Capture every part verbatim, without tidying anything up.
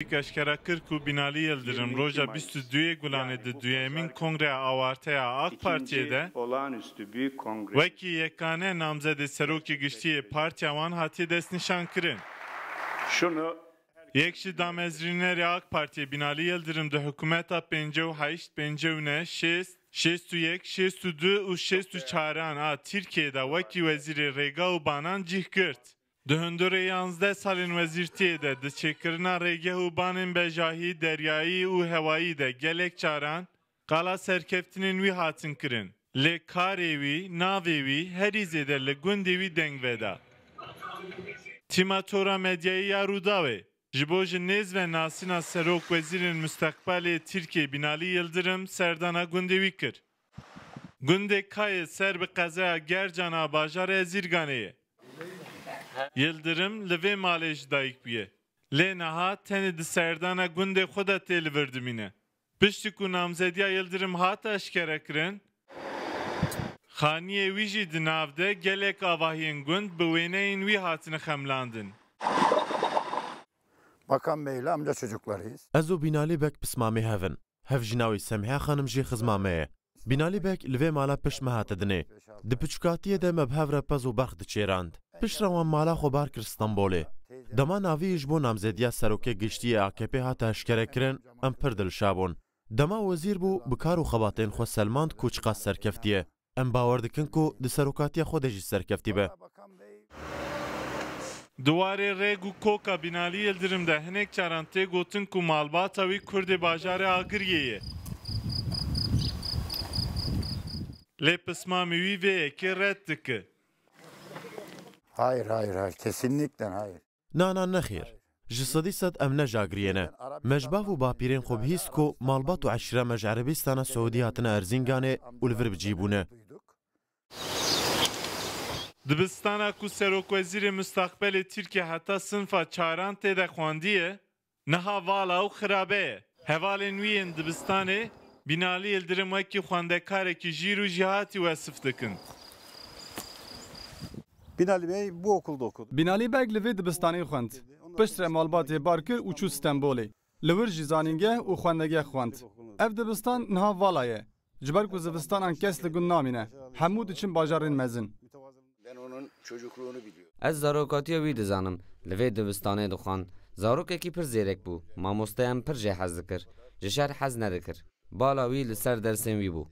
Eşkera kir ku Binalî Yildirim roja bîst û duyê Gulanê di duyemîn Kongreya Awarteya AK Partiyê de wekî yekane namzedê serokê giştî yê partiya wan hatiye destnîşankirin. Şunu Yek ji damezrînerê AK Partiyê Binalî Yildirim di hikûmeta pêncî û heşt, pêncî û neh, şêst, şêst û yek, şêst û du û şêst û çaran a Tirkiyê de wekî Wezîrê Rêga û Banan cih girt. Di hundirê yanzdeh salên wezîrtiyê de di çêkirina rêgeh û banên bejahî, deryayî û hewayî de gelek caran qala serkeftinên wî hatin kirin. Lê karê wî, navê wî herî zêde li gundê wî deng veda. Tîma Tora Medyayî ya Rûdawê ji bo ji nêz ve nasîna serokwezîrên musteqbelê Tirkiyê Binalî Yildirim serdana gundê wî kir. Gundê Kayê ser bi qezaya Gercan a bajarê Ezîrganê ye. Yildirim li vê malê ji dayik bûye. Lê niha tenê di serdana gundê xwe de tê li vir dimîne. Piştî ku namzediya Yildirim hat eşkerekirin, xaniyê wî jî di nav de gelek avahiyên gund bi wêneyên wî hatine xemlandin. Bakan Bey ile amca çocuklarıyız. Ez û Binalî Beg pismamê hev in. Hevjîna wî Semîhe xanim jî xizma me ye. Binalî Beg li vê mala pişt me hate dinê. Di piçûkatiyê de me bi hev re pez û berx diçêrand. Piştre wan mala xwe bar kir Stenbolê. Dema navî ji bo namzediya serokê giştî yê AKPê hate eşkerekirin, em pir dilşa bûn. Dema wezîr bû, bi kar û xebatên xwe selmand ku çiqas serkeftî ye. Em bawer dikin ku di serokatiya xwe de jî serkeftî be. Di warê rêg û koka Binalî Yildirim de hinek caran tê gotin ku malbata wî kurdê bajarê Agiriyê ye. Lê pismamê wî vê yekê red dike. Hayır, hayır, hayır. Kesinlikle hayır. Na, na, nexêr. Ji sedî sed em ne ji Agiriyê ne. Me ji bav û bapîrên xwe bihîst ku malbat û eşîra me ji Erebîstana Siûdî hatine Erzînganê û li vir bi cî bûne. Dibistana ku serokwezîrê mustaqbelê Tirkiye heta sinfa çaran tê de xwendiye, niha vala û xirabe ye. Hevalên wî yên dibistanê Binalî Yildirim wekî xwendekarekî jîr û jêhatî wesif dikin. Binali Bey bu okulda okudu. Binalî Beg li vê dibistanê xwend. Piştre malbatê bar kir û çû Stenbolê. Li wir jî zanîngeh û xwendegeh xwend. Ev dibistan niha vala ye. Ji ber ku zivistanan kes li gund namîne. Hemû diçin bajarên mezin. Ez zarokatiya wî dizanim. Li vê dibistanê dixwand. Zarokekî pir zêrek bû. Mamosteyan pir jê hez dikir. Ji şer hez nedikir. Bala wî li ser dersên wî bû.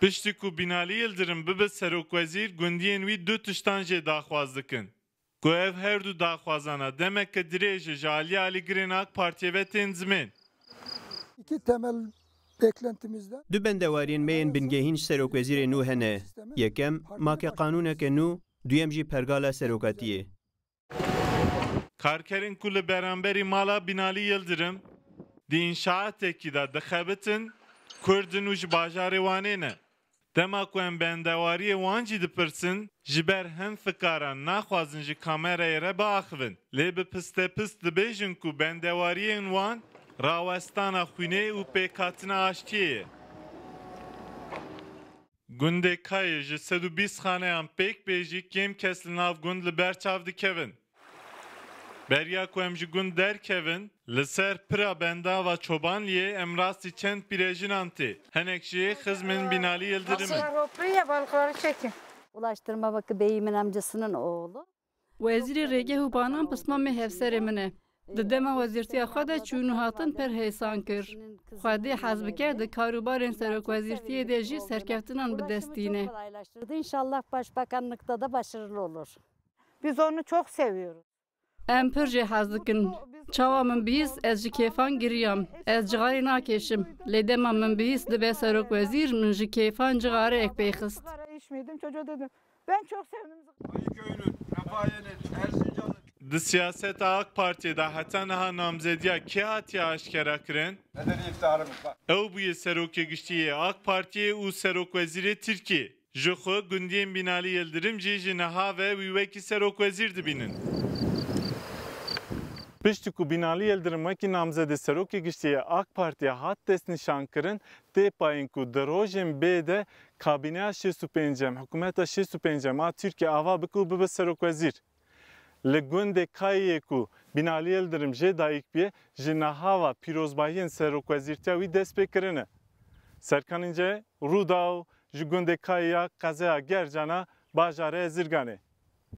Piştî ku Binalî Yildirim bibe serokwezîr, gundiyên wî du tiştan jê daxwaz dikin. Ku ev her du daxwazana demeke dirêj e ji aliyê alîgirên AK Partiyê ve tên zimên. İki temel beklentimizden Du bendewariyên me yên bingehîn ji serokwezîrê nû hene. Yekem, ma ke qanûneke nû, duyem jî pergala serokatiyê. Karkerên ku li beramberî mala Binalî Yildirim di înşaatekî de dixebitin, Kurd in û ji bajarê Wanê ne. Dema ku em bendewariyê wan jî dipirsin, ji ber hin fikaran naxwazin ji kamerayê re biaxivin. Lê bi pistepist dibêjin ku bendewariyên wan rawestana xwînê û pêkhatina aştiyê ye. Gundê Kayê ji sed û bîst xaneyan pêk bê jî kêm kes li nav gund li ber çav dikevin. Beriya ku em ji gund derkevin, li ser pira bendava Çobanliyê em rastî çend pîrejinan tê. Hinek jî xizmên Binalî Yildirim in. Aslında ropriye balıkları çekin. Ulaştırma Bakanı Bey'imin amcasının oğlu. Wezîrê Rêgeh û Banan pismamê hevserê min e. Di dema wezîrtiya xwe de çûn û hatin pir hêsan kir. Xwedê hez bike di kar û barên serokwezîrtiyê de jî serkeftinan bi dest tîne. İnşallah başbakanlıkta da başarılı olur. Biz onu çok seviyoruz. Em pir jê hez dikin. Çawa min bihîst ez ji kêfan giriyam. Ez cixarê nakêşim. Lê dema min bihîst dibe serokwezîr, min ji kêfan cixareyek pê xist. Sigara içmedim. Çocuğa dedim, ben çok sevdim. Di siyaseta AK Partiyê de heta niha namzediya kê hatiye aşkera kirin? Ew bûye serokê giştî yê AK Partiyê û serokwezîrê Tirkiyê. Ji xwe gundiyên Binalî Yildirim jî ji niha ve wî wekî serokwezîr dibînin. Piştî ku Binalî Yildirim wekî namzedê serokê giştî yê AK Partiyê hat destnîşankirin, tê payîn ku di rojên bê de kabîneya şêst û pêncem, hikûmeta şêst û pêncem a Tirkiyê ava bike û bibe serokwezîr. Li gundê Kayê ku Binalî Yildirim jê dayik bûye, ji niha ve pîrozbahiyên serokwezîrtiya wî dest pê kirine. Serkan Înce, Rûdaw, ji gundê Kayê ya qezeya Gercan a bajarê Zirganê.